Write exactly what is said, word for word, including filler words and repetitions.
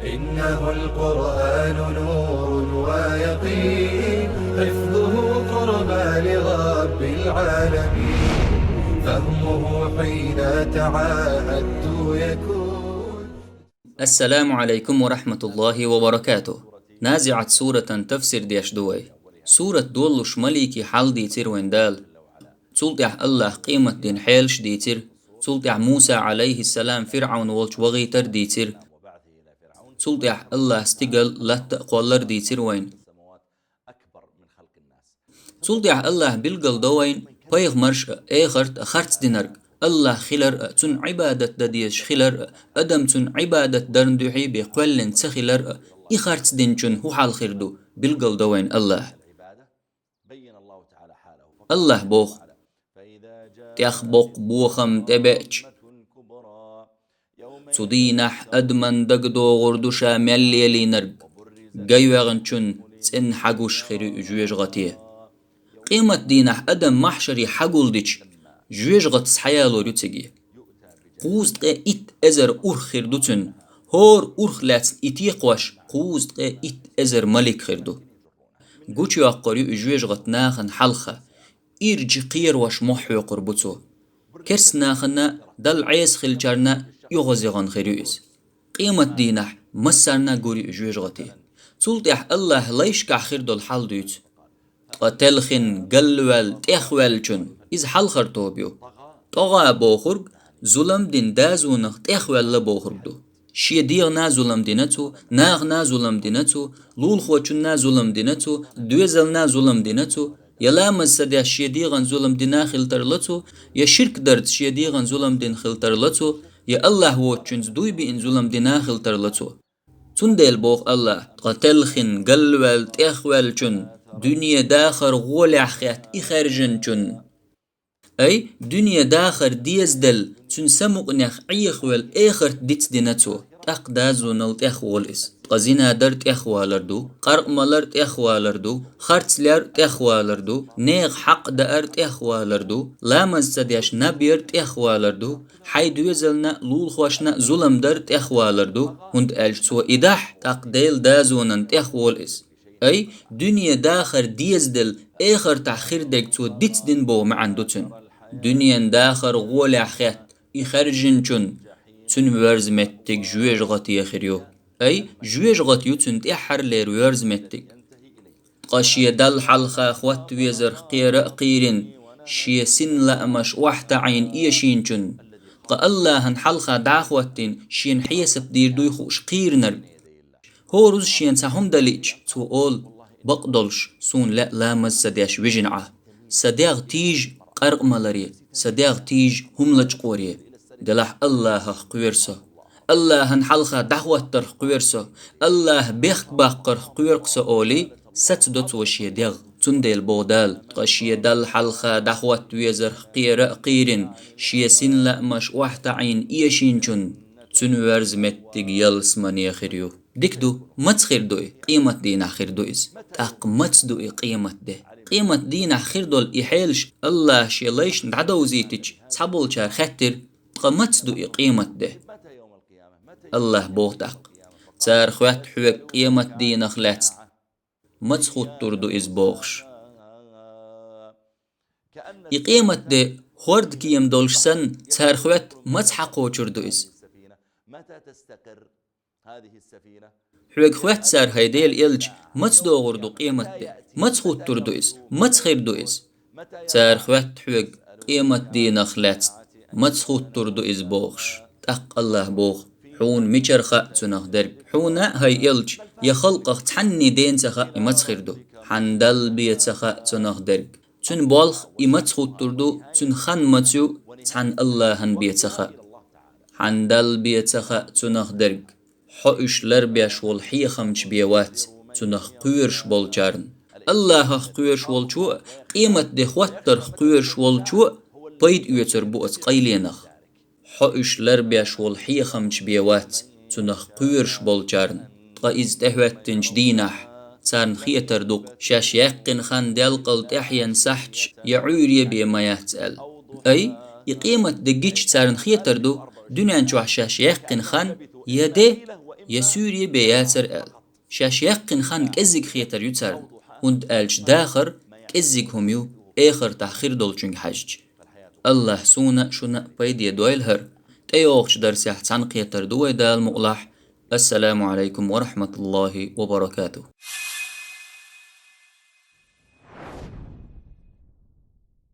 إنه القرآن نور ويقين، حفظه قربى لرب العالمين، فهمه حين تعاهدت يكون. السلام عليكم ورحمة الله وبركاته. نازعات سورة تفسير ديش دوي. سورة دولش مليكي حال دي تير وين دال. Цул тӀехьа Аллахь къематдийнан хьелаш дийцира. Цул тӀехьа Муса, Ӏалайхиссалам, ФирӀавн волчу вахийтар дийцира. Цул тӀехьа Аллахь стигал, латта а кхоллар дийцира вайна. Цул тӀехьа Аллахь билгал до вайна пайхамарш а, эхарт а харц динарг, Аллахь хилар а, цунна Ӏибадат дан дезаш хилар а, адам цунна Ӏибадат дарна дуьхьий бен кхоьллина ца хилар а, и харц динчун хӀун хьал хир ду, билгал до вайна Аллахь. Аллахь боху: «ТӀех боккха бохам тӀебеача, цу дийнахь адаман дагадогӀур ду ша мел лелийнарг, гай ваьгӀначун цӀенна хьагуш хир ю жоьжахате». Къематдийнахь адам махьшаре хьагулдича, жоьжахатас хьаялор ю цига. Кхузткъе итт эзар урх хир ду цуьнан, хӀора урх лаьцна и текхош кхузткъе итт эзар малик хир ду. Гучуйоккхур ю и жоьжахат нахана хьалха, ирча кхерош мохь хьоькхур бу цо. Керста нахана, Далла Ӏеса хиллачарна оьгӀазъяхана хир ю иза. Къематдийнахь массарна а гур ю и жоьжахате. Цул тӀехьа Аллахь лайшкахь хир долу хьал дуьйцу. Ткъа телхина галваьлла тӀехваьллачун иза хьалхара тоба ю. ТӀогӀа бохург зулам дина дазонах тӀехваьлла бохург ду. Шен дегӀана зулам дина цо, нахана зулам дина цо, лулахочунна зулам дина цо, доьзална зулам дина цо, я ламаз ца деш шен дегӀана зулам дина хила тарло цо, я ширк дарца шен дегӀана зулам дина хила тарло цо, я Аллахь воцучуьнца дуй биъна зулам дина хила тарло цо. Цундела боху Аллахь: «Ткъа телхина галваьлла тӀехваьллачун, дуьне дахар гӀолехь хетта и хаьржинчун». Ай, дуьне дахар дезаделла, цуьнан самукъанех Ӏехавелла эхарт дицдина цо, тӀаккха дазонал тӀехволу иза. Ткъа зина дар тӀехвалар ду, къаркъа малар тӀехвалар ду, харц лер тӀехвалар ду, нехан хьакъ даар тӀехвалар ду, ламаз ца деш наб яр тӀехвалар ду, хьайн доьзална а, лулахошна а зулам дар тӀехвалар ду, хӀунда аьлча цо и дахь, тӀаккха Делан дазонан тӀехволу иза. Ай, дуьне дахар дезаделла, эхартахь хир дерг цо дицдина боху маьӀна ду цуьнан. Дуьненан дахар гӀолехь хетта и хаьржинчун, цуьнан воьрза меттиг жоьжахате хир ю. Ай, жоьжахати ю цуьнан тӀаьххьарлера воьрза меттиг. Ткъа шен Далла хьалха хӀотта везарх кхера а кхийрина, шен син лаамаш охьатаӀийна эшийначун, ткъа Аллахьан хьалха дӀа а хӀоттийна, шена хьесап дийр дуй хууш кхийринарг. ХӀораза шена цхьа хӀума далиъча, цо олу: «Бакъдолуш, суна лаьа ламаз ца деш вижина Ӏа. Сан дегӀ тийжа къаркъа маларе, сан дегӀ тийжа хӀума лачкъоре. Делахь Аллахьах кхоьру со. Аллахьан хьалха дӀахӀоттарх кхоьру со. Аллахь бехк баккхарх кхоьру-кх со», — олий, сацадо цо шен дегӀ. Цундела боху Дала: «Ткъа шен Далла хьалха дӀахӀотта везарх кхера а кхийрина, шен син лаамаш охьатаӀийна эшийначун, цуьнан воьрза меттиг ялсамане хир ю». Дика ду, маца хир ду и? Къематдийнахь хир ду иза. ТӀаккха маца ду и къематде? Къематдийнахь хир долу и хьелаш Аллахь шен лайшна дӀадовзийтича, цхьаболчара хаьттира: «Ткъа маца ду и къематде?» Аллахь боху тӀаккха: «Цара хоьтту хьоьга къематдийнах лаьцна, маца хӀуттур ду иза бохуш». И къематде хӀордкема долуш санна, цара хоьтту: «Маца хьакхочур ду иза?» Хьоьга хоьтту цара, хӀай Делан элча, маца догӀур ду къематде, маца хӀуттур ду иза, маца хир ду иза? Цара хоьтту хьоьга къематдийнах лаьцна, маца хӀуттур ду иза бохуш. ТӀаккха Аллахь боху: «Хьуна мичара хаьа цунах дерг? Хьуна а, хӀай элча, я халкъах цхьанний дена ца хаьа и маца хир ду? Хьан Далла бен ца хаьа цунах дерг? Цуьнан болх, и маца хӀуттур ду, цуьнан хан маца ю, цхьана Аллахьан бен ца хаьа. Хьан Далла бен ца хаьа цунах дерг. Хьо уьш ларбеш волу хьехамча бен вац цунах кхоьруш болчарна. Аллахьах кхоьруш волчо а, къематде хӀоттарх кхоьруш волчо а пайда оьцур бу оцу къайленах. Хьо уьш ларбеш волу хьехамча бен вац цунах кхоьруш болчарна. Ткъа иза тӀехӀоьттинчу дийнахь царна хетар ду-кх, шаьш яьккхина хан делкъал тӀаьхьенна сахьташ я Ӏуьйре бен ма яц аьлла. Ай, и къематде гича царна хетар ду, дуьнен чохь шаьш яьккхина хан я де я суьйре бе яцар аьлла. Шаьш яьккхина хан кӀеззиг хетар ю царна, хӀунда аьлча дахар кӀеззиг хӀума ю, эхартахь хир долчуьнга хьаьжча. АллахӀа суна а, шуна а пайде дойла хӀара. ТӀейогӀучу дарсехь цхьаьна кхетар ду вай, Дала мукъалахь. Ассаламу Ӏалайкум ва рахьматуллахӀи ва баракатухӀ.